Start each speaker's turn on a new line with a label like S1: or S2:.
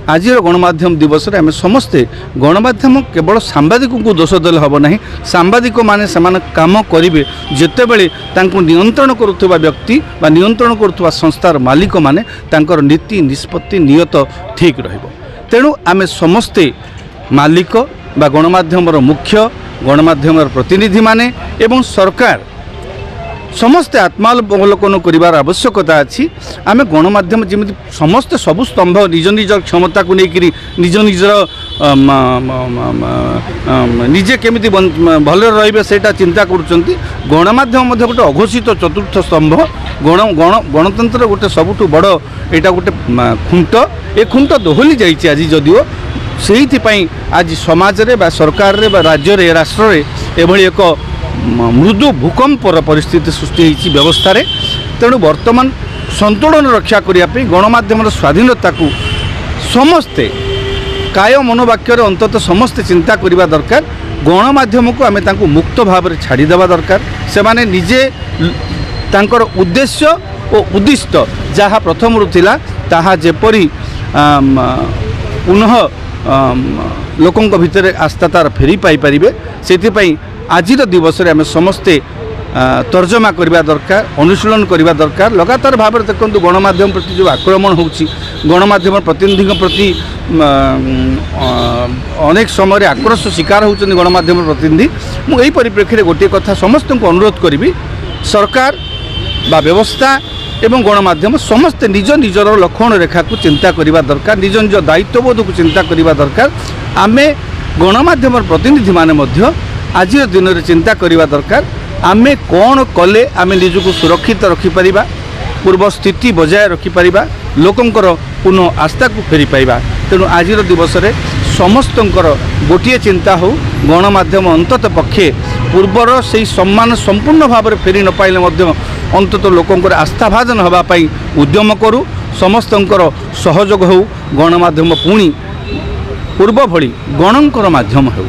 S1: ଆଜିର ଗଣମାଧ୍ୟମ ଦିବସରେ ଆମେ ସମସ୍ତେ, ଗଣମାଧ୍ୟମ କେବଳ ସାମ୍ବାଦିକଙ୍କୁ ଦୋଷ ଦେଲେ ହେବ ନାହିଁ। ସାମ୍ବାଦିକମାନେ ସେମାନେ କାମ କରିବେ ଯେତେବେଳେ ତାଙ୍କୁ ନିୟନ୍ତ୍ରଣ କରୁଥିବା ବ୍ୟକ୍ତି ବା ନିୟନ୍ତ୍ରଣ କରୁଥିବା ସଂସ୍ଥାର ମାଲିକମାନେ ତାଙ୍କର ନୀତି, ନିଷ୍ପତ୍ତି, ନିୟତ ଠିକ୍ ରହିବ। ତେଣୁ ଆମେ ସମସ୍ତେ ମାଲିକ ବା ଗଣମାଧ୍ୟମର ମୁଖ୍ୟ, ଗଣମାଧ୍ୟମର ପ୍ରତିନିଧିମାନେ ଏବଂ ସରକାର ସମସ୍ତେ ଆତ୍ମାବଲୋକନ କରିବାର ଆବଶ୍ୟକତା ଅଛି। ଆମେ ଗଣମାଧ୍ୟମ ଯେମିତି ସମସ୍ତେ ସବୁ ସ୍ତମ୍ଭ ନିଜ ନିଜ କ୍ଷମତାକୁ ନେଇକରି ନିଜ ନିଜର ନିଜେ କେମିତି ଭଲରେ ରହିବେ ସେଇଟା ଚିନ୍ତା କରୁଛନ୍ତି, ଗଣମାଧ୍ୟମ ମଧ୍ୟ ଗୋଟେ ଅଘୋଷିତ ଚତୁର୍ଥ ସ୍ତମ୍ଭ। ଗଣ ଗଣ ଗଣତନ୍ତ୍ର ଗୋଟେ ସବୁଠୁ ବଡ଼ ଏଇଟା ଗୋଟେ ଖୁଣ୍ଟ। ଏ ଖୁଣ୍ଟ ଦୋହଲି ଯାଇଛି ଆଜି ଯଦିଓ, ସେଇଥିପାଇଁ ଆଜି ସମାଜରେ ବା ସରକାରରେ ବା ରାଜ୍ୟରେ, ରାଷ୍ଟ୍ରରେ ଏଭଳି ଏକ ମୃଦୁ ଭୂକମ୍ପର ପରିସ୍ଥିତି ସୃଷ୍ଟି ହୋଇଛି ବ୍ୟବସ୍ଥାରେ। ତେଣୁ ବର୍ତ୍ତମାନ ସନ୍ତୁଳନ ରକ୍ଷା କରିବା ପାଇଁ ଗଣମାଧ୍ୟମର ସ୍ୱାଧୀନତାକୁ ସମସ୍ତେ କାୟ ମନୋବାକ୍ୟରେ ଅନ୍ତତଃ ସମସ୍ତେ ଚିନ୍ତା କରିବା ଦରକାର। ଗଣମାଧ୍ୟମକୁ ଆମେ ତାଙ୍କୁ ମୁକ୍ତ ଭାବରେ ଛାଡ଼ିଦେବା ଦରକାର। ସେମାନେ ନିଜେ ତାଙ୍କର ଉଦ୍ଦେଶ୍ୟ ଓ ଉଦ୍ଦିଷ୍ଟ ଯାହା ପ୍ରଥମରୁ ଥିଲା, ତାହା ଯେପରି ପୁନଃ ଲୋକଙ୍କ ଭିତରେ ଆସ୍ଥା ତାର ଫେରି ପାଇପାରିବେ, ସେଥିପାଇଁ ଆଜିର ଦିବସରେ ଆମେ ସମସ୍ତେ ତର୍ଜମା କରିବା ଦରକାର, ଅନୁଶୀଳନ କରିବା ଦରକାର। ଲଗାତାର ଭାବରେ ଦେଖନ୍ତୁ, ଗଣମାଧ୍ୟମ ପ୍ରତି ଯେଉଁ ଆକ୍ରମଣ ହେଉଛି, ଗଣମାଧ୍ୟମ ପ୍ରତିନିଧିଙ୍କ ପ୍ରତି ଅନେକ ସମୟରେ ଆକ୍ରୋଶ ଶିକାର ହେଉଛନ୍ତି ଗଣମାଧ୍ୟମ ପ୍ରତିନିଧି। ମୁଁ ଏହି ପରିପ୍ରେକ୍ଷୀରେ ଗୋଟିଏ କଥା ସମସ୍ତଙ୍କୁ ଅନୁରୋଧ କରିବି, ସରକାର ବା ବ୍ୟବସ୍ଥା ଏବଂ ଗଣମାଧ୍ୟମ ସମସ୍ତେ ନିଜ ନିଜର ଲକ୍ଷ୍ମଣ ରେଖାକୁ ଚିନ୍ତା କରିବା ଦରକାର, ନିଜ ନିଜ ଦାୟିତ୍ୱବୋଧକୁ ଚିନ୍ତା କରିବା ଦରକାର। ଆମେ ଗଣମାଧ୍ୟମର ପ୍ରତିନିଧିମାନେ ମଧ୍ୟ ଆଜିର ଦିନରେ ଚିନ୍ତା କରିବା ଦରକାର, ଆମେ କ'ଣ କଲେ ଆମେ ନିଜକୁ ସୁରକ୍ଷିତ ରଖିପାରିବା, ପୂର୍ବ ସ୍ଥିତି ବଜାୟ ରଖିପାରିବା, ଲୋକଙ୍କର ପୁନଃ ଆସ୍ଥାକୁ ଫେରି ପାଇବା। ତେଣୁ ଆଜିର ଦିବସରେ ସମସ୍ତଙ୍କର ଗୋଟିଏ ଚିନ୍ତା ହେଉ, ଗଣମାଧ୍ୟମ ଅନ୍ତତଃ ପକ୍ଷେ ପୂର୍ବର ସେଇ ସମ୍ମାନ ସମ୍ପୂର୍ଣ୍ଣ ଭାବରେ ଫେରି ନ ପାଇଲେ ମଧ୍ୟ ଅନ୍ତତଃ ଲୋକଙ୍କର ଆସ୍ଥାଭାଜନ ହେବା ପାଇଁ ଉଦ୍ୟମ କରୁ, ସମସ୍ତଙ୍କର ସହଯୋଗ ହେଉ, ଗଣମାଧ୍ୟମ ପୁଣି ପୂର୍ବ ଭଳି ଗଣଙ୍କର ମାଧ୍ୟମ ହେଉ।